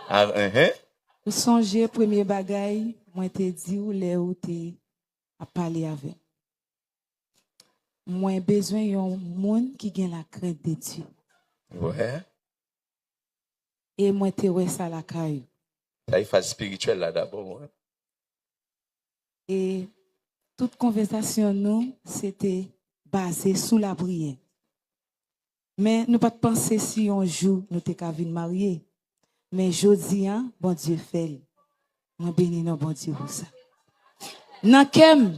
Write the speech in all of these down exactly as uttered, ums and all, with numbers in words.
Ah, mhm. Ou sonje premye bagay mwen te di w lè ou te ap pale avè m? Mwen bezwen yon moun ki gen lakrent de Dye. Wè. E mwen te wè sa lakay ou. Sa e faz espirityèl la dabò, mwen. E tout konvèsasyon nou, se te baze sou lapriyè. Men nou pa t panse si yon jou nou te ka vin marye. Men jodi a, Bondye fè l. Mwen beni non Bondye pou sa. Nan kè m,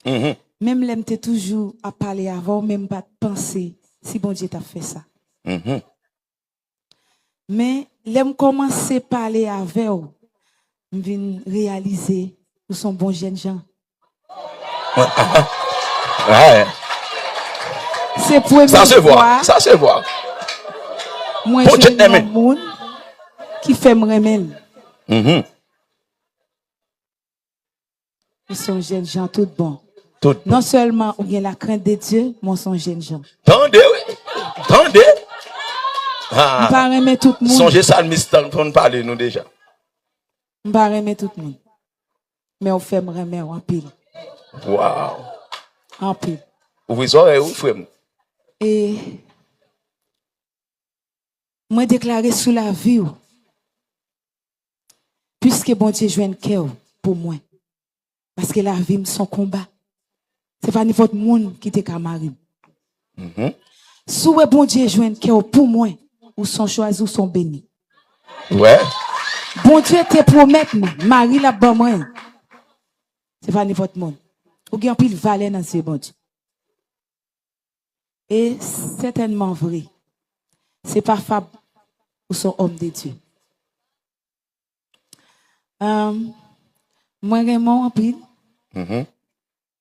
Mhm. menm lè m te toujou ap pale avè w, men m pa t panse si Bondye t ap fè sa. Mhm. Men lè m kòmanse pale avè w, m vin reyalize ou s on bon jèn jan. Ouais. Se premye Sa se vwa. fwa Sa se vwa. mwen Bon, jwenn gentleman. Yon moun ki fè m renmen l. Mhm. Ou s on jèn jan tout bon. Tout. Non sèlman ou gen lakrent de Dye, men w s on jèn jan. Tande, wi. Tande. M pa renmen tout moun. Sonje salmis tan konn pale nou deja. M pa renmen tout moun. Men w fè m renmen w anpil. Wow. Anpil. Ouvri zòrèy ou, frè m. E mwen deklare sou lavi w, piske Bondye jwenn kè w pou mwen. Paske lavi m s on konba. Se pa nenpòt moun ki te ka mare m. Mhm. Si w wè Bondye jwenn kè w pou mwen, ou s on chwazi, ou s on beni. Wè. Bondye te pwomèt mwen, mari l ap ban mwen. Se pa nenpòt moun. Ou gen anpil valè nan zye Bondye. E sètènman vre, se pa fab, ou s on òm de Dye. Ahn, mwen renmen w anpil. Mhm.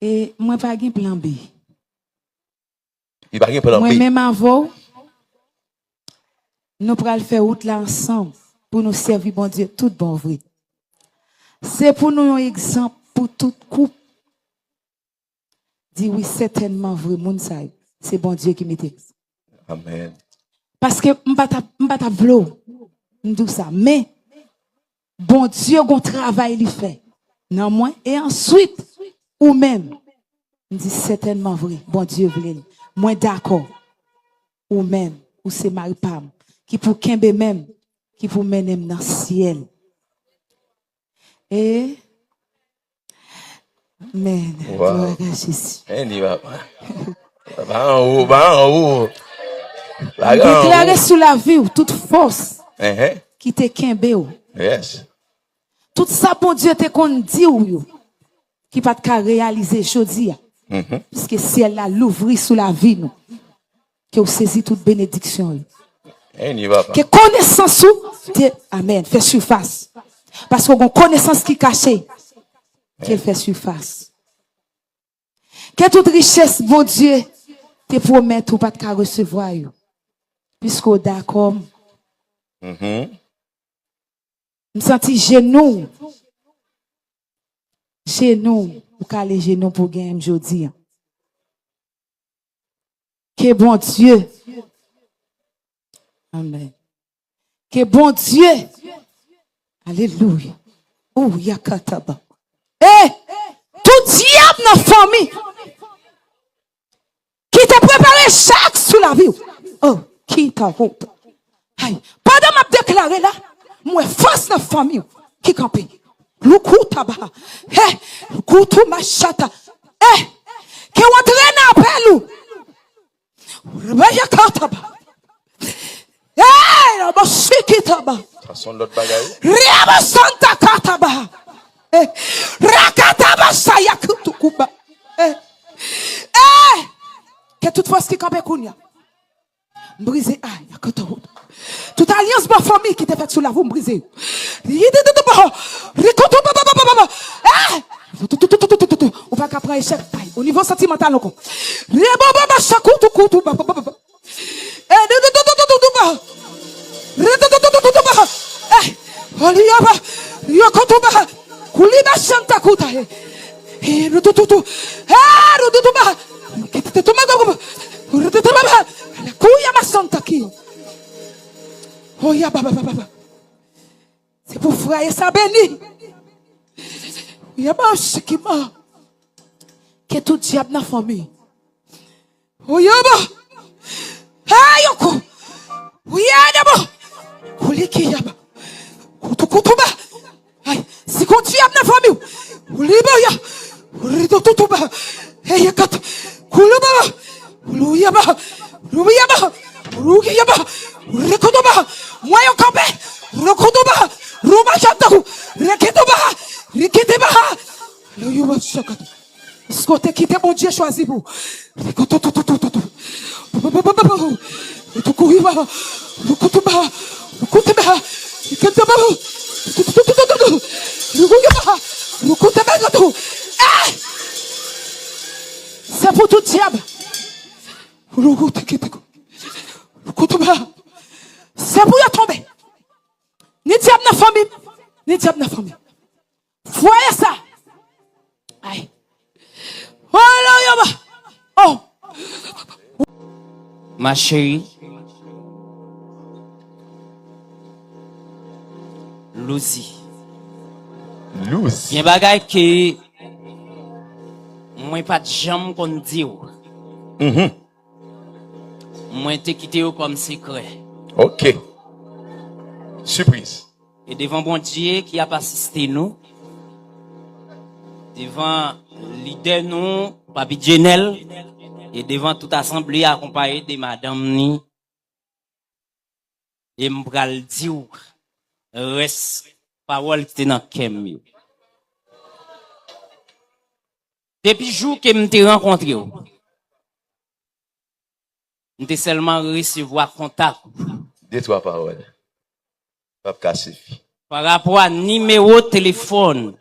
E mwen pa gen plan B. Li pa gen plan Mwen B. Menm avè w, nou pral fè wout la ansanm pou nou sèvi Bondye tout bon vre. Se pou nou yon egzanp pou tout koup. Di wi, sètènman vre, moun sa yo, se Bondye ki mete. Amen. Paske m pa t ap, m pa t ap vle w. M di w sa. Men, Bondye gon travay li fè nan mwen. E answit, ou menm, m di sètènman vre, Bondye vle l. Mwen dakò. Ou menm, ou se mari pa m, ki pou kenbe men m, ki pou mennen m nan syèl. E men, Wow. Glwa a Jezi. Andy, papa. Papa anwo, papa anwo. Papa anwo. Deklare sou lavi w tout fòs Ehe. Ki te kenbe w. Yes. Tout sa Bondye te konn di w yo, ki pa t ka reyalize jodi a. Mhm. Piske syèl la louvri sou lavi nou. Ke w sezi tout benediksyon yo. Andy, papa. Ke konesans ou te, amèn, fè sifas. Paske w gon konesans ki kache. Ke l fè sifas. Ke tout richès Bondye te pwomèt ou pa t ka resevwa yo. Piske w dakò. Mhm. M santi jenou. Jenou. Ou kale jenou pou w genyen m jodi a. Ke Bondye. Amèn. Ke Bondye. Alelouya. Ou yakataba. E tout dyab nan fanmi ki te prepare chak sou lavi w. Oh, kita roto. Ay, pandan m ap deklare la, m wè fòs nan fanmi w ki kanpe. Loukoutaba. He, koutou machata. E, ke w antre nan apèl ou. Rebeyakataba. Hey, raboshikitaba. Sa se yon lòt bagay. Riabosanta kataba. Eh, rakataba sayakutukuba. Eh, eh, ke tout fòs ki kanpe kounye a. M brize, ay, akoto. Tout alyans ban fanmi ki te fèt sou lavi, m brize yo. Rikoto, ba, ba, ba, ba, ba, ba. Eh! Ou pa ka pran echèk, ay, o nivo santimantal ankò. Rebo, ba, ba, shakutu, kutu, ba, ba, ba, ba, ba. Eh, du, du, du, du, du, du, du, ba. Re, du, du, du, du, du, du, ba. Eh, oliyaba, yokotuba, kuliba, shanta, kuta, eh. Eh, du, du, du, du. Eh, du, du, du, ba. Kete, tu, ma, go, go, ba. Re, du, du, ba, ba. Kuya, ma, santa, kiyo. Oya, ba, ba, ba, ba, ba. Se pou fwaye sa beni. Yaba shikima. Ke tout dyab nan fanmi. Oyaba. Hey, yoko. Oyadaba. Kuliki yaba. Kutukutuba. Ay, si kon dyab nan fanmi w. Ulibaya. Ritotutuba. Hey, yakat. Kulubaba. Uluyaba. Uluyaba. Uluyaba. Rekotoba. Mwen yo kanpe. Rekotoba. Roba chataku. Reketoba. Reketeba. Luyuba shakata. Èske w te kite Bondye chwazi pou? Se pou tout dyab. Se pou yo tonbe. Ni dyab nan fanmi, ni dyab nan fanmi. Fwaye sa. Ay. Oh, la, yo, ba. Oh. Ma chérie. Lucy. Lucy. Gen bagay ke mwen pa t janm konn di w. Mhm. Mwen te kite yo kòm sekrè. Ok. Sipriz. E devan Bondye ki ap asiste nou, devan lidè nou, Papi Djenèl, e devan tout asanble akonpaye de madanm ni, e m pral di w rès pawòl ki te nan kè m yo. Depi jou ke m te rankontre w, m te sèlman resevwa kontak ou. De twa pawòl. P ap ka sifi. Pa rapò a nimewo telefòn.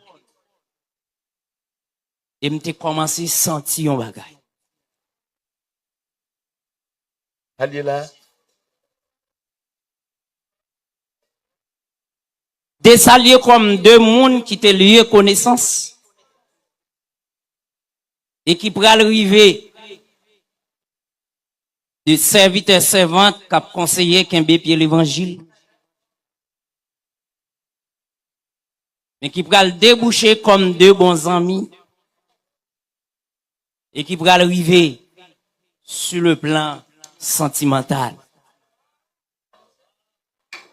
E m te kòmanse santi yon bagay. Sa l ye la? De sa l ye kòm de moun ki te lye konesans. E ki pral rive de sèvitè sèvant k ap konseye kenbe pye levanjil, men ki pral debouche kòm de bon zanmi, e ki pral rive sou le plan santimantal.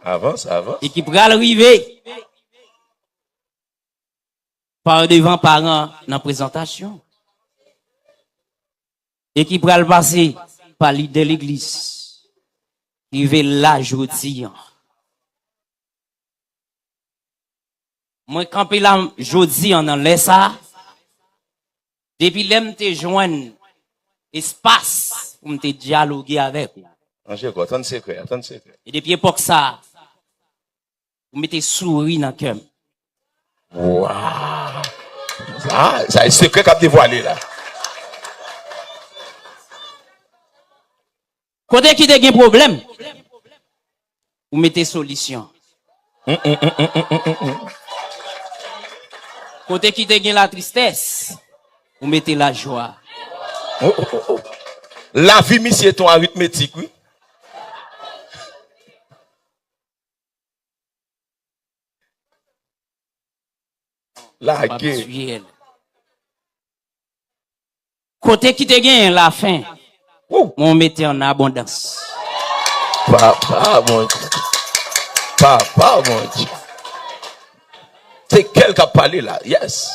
Avans, avans. E ki pral rive pa devan paran nan prezantasyon. E ki pral pase pa lidè legliz. Rive la jodi an. Mwen kanpe la jodi an nan lè sa a. Depi lè m te jwenn espas pou m te dyaloge avèk ou. Ranje kò, tann sekrè a, tann sekrè. E depi epòk sa a, ou mete souri nan kè m. Waw! Sa, sa e sekrè k ap devwale la. Kote ki te gen pwoblèm, ou mete solisyon. Mm, mm, mm, mm, mm, mm, mm. Kote ki te gen latristès, ou mete lajwa. Oh, oh, oh, oh. Lavi misye t on aritmetik, wi. Lage. Papitiyèl. Kote ki te genyen lafen, ou mete an abondans. Papa Bondye. Papa Bondye. Se kè l k ap pale la. Yes.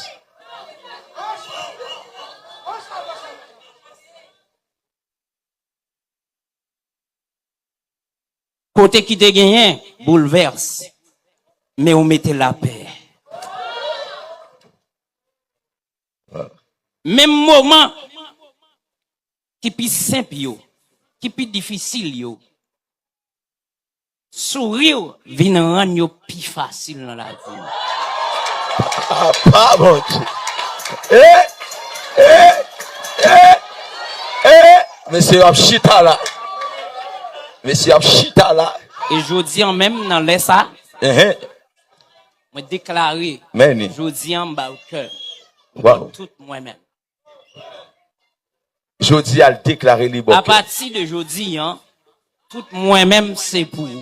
Kote ki te genyen boulvès, men ou mete lapè. Menm moman ki pi senp yo, ki pi difisil yo, souri w vin rann yo pi fasil nan lavi w. Papa Bondye. Eh, eh, eh, eh. Mesye yo ap chita la. Mesye yo ap chita la. E jodi an menm nan lè sa, mwen deklare, jodi an m ba w kè m. Waw. Tout mwen menm. Jodi a, l deklare li ba w kè. Apati de jodi an, tout mwen menm se pou ou.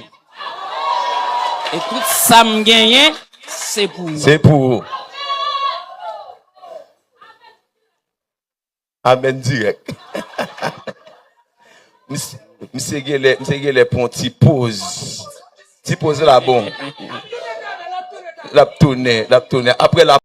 E tout sa m genyen, se pou ou. Se pou ou. Amèn dirèk. Misye misye genlè misye genlè pran ti poz. Ti poz la bon. L ap tounen, l ap tounen. Apre la